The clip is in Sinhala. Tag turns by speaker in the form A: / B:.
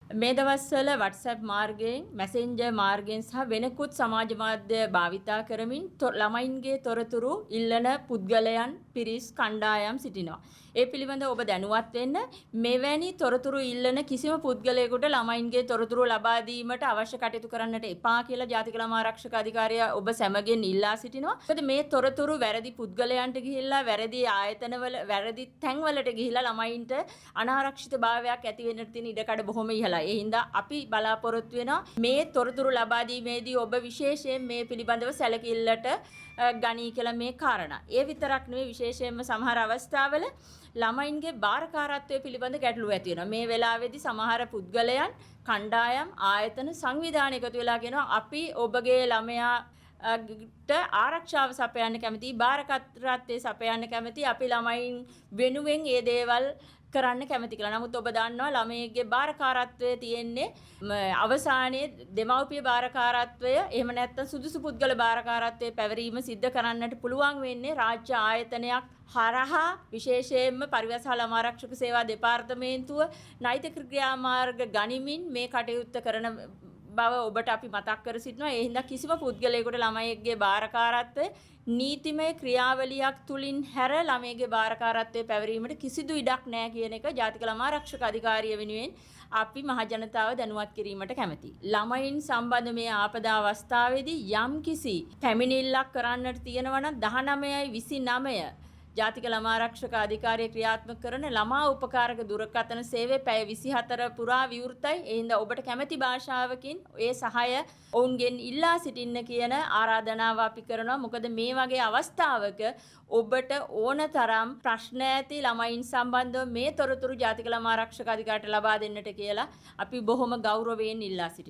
A: මේ දවස්වල WhatsApp මාර්ගයෙන්, Messenger මාර්ගයෙන් සහ වෙනකුත් සමාජ මාධ්‍ය භාවිතා කරමින් ළමයින්ගේ තොරතුරු ඉල්ලන පුද්ගලයන්, පිරිස්, කණ්ඩායම් සිටිනවා. ඒ පිළිබඳව ඔබ දැනුවත් වෙන්න. මෙවැනි තොරතුරු ඉල්ලන කිසිම පුද්ගලයෙකුට ළමයින්ගේ තොරතුරු ලබා දීමට අවශ්‍ය කටයුතු කරන්නට එපා කියලා ජාතික ළමා ආරක්ෂක අධිකාරිය ඔබ සැමගෙන් ඉල්ලා සිටිනවා. මොකද මේ තොරතුරු වැරදි පුද්ගලයන්ට ගිහිල්ලා, වැරදි ආයතනවල, වැරදි තැන්වලට ගිහිල්ලා ළමයින්ට අනාරක්ෂිත භාවයක් ඇති වෙන්නට තියෙන ඉඩකඩ බොහොම ඉහළයි. ඒ හින්දා අපි බලාපොරොත්තු වෙනවා මේ තොරතුරු ලබා දීමේදී ඔබ විශේෂයෙන් මේ පිළිබඳව සැලකිල්ලට ගනී කියලා මේ කාරණා. ඒ විතරක් නෙවෙයි, විශේෂයෙන්ම සමහර අවස්ථාවල ළමයින්ගේ භාරකාරත්වය පිළිබඳ ගැටලු ඇති වෙනවා. මේ වෙලාවේදී සමහර පුද්ගලයන්, කණ්ඩායම්, ආයතන, සංවිධාන එකතු වෙලා කියනවා අපි ඔබගේ ළමයා ට ආරක්ෂාව සපයන්න කැමතියි, භාරකාරත්වය සපයන්න කැමතියි, අපි ළමයින් වෙනුවෙන් ඒ දේවල් කරන්න කැමති කියලා. නමුත් ඔබ දන්නවා ළමයෙක්ගේ භාරකාරත්වය තියෙන්නේ අවසානයේ දෙමව්පිය භාරකාරත්වය, එහෙම නැත්නම් සුදුසු පුද්ගල භාරකාරත්වය පැවරීම සිද්ධ කරන්නට පුළුවන් වෙන්නේ රාජ්‍ය ආයතනයක් හරහා, විශේෂයෙන්ම පරිවාර සහ ළමා ආරක්ෂක සේවා දෙපාර්තමේන්තුව නෛතික ක්‍රියාමාර්ග ගනිමින් මේ කටයුත්ත කරන බව ඔබට අපි මතක් කර සිටිනවා. ඒ හින්දා කිසිම පුද්ගලයෙකුට ළමයෙක්ගේ භාරකාරත්වය නීතිමය ක්‍රියාවලියක් තුලින් හැර ළමයෙක්ගේ භාරකාරත්වය පැවරීමට කිසිදු ඉඩක් නැහැ කියන එක ජාතික ළමා ආරක්ෂක අධිකාරිය වෙනුවෙන් අපි මහජනතාව දැනුවත් කිරීමට කැමැතියි. ළමයින් සම්බන්ධ මේ ආපදා අවස්ථාවේදී යම්කිසි පැමිණිල්ලක් කරන්නට තියෙනවා නම් 19යි 29 ජාතික ළමා ආරක්ෂක අධිකාරිය ක්‍රියාත්මක කරන ළමා උපකාරක දුරකථන සේවය පැය 24 පුරා විවෘතයි. ඒ හින්දා ඔබට කැමැති භාෂාවකින් ඒ සහාය ඔවුන්ගෙන් ඉල්ලා සිටින්න කියන ආරාධනාව අපි කරනවා. මොකද මේ වගේ අවස්ථාවක ඔබට ඕන තරම් ප්‍රශ්න ඇති ළමයින් සම්බන්ධව මේ තොරතුරු ජාතික ළමා ආරක්ෂක අධිකාරියට ලබා දෙන්නට කියලා අපි බොහොම ගෞරවයෙන් ඉල්ලා සිටිනවා.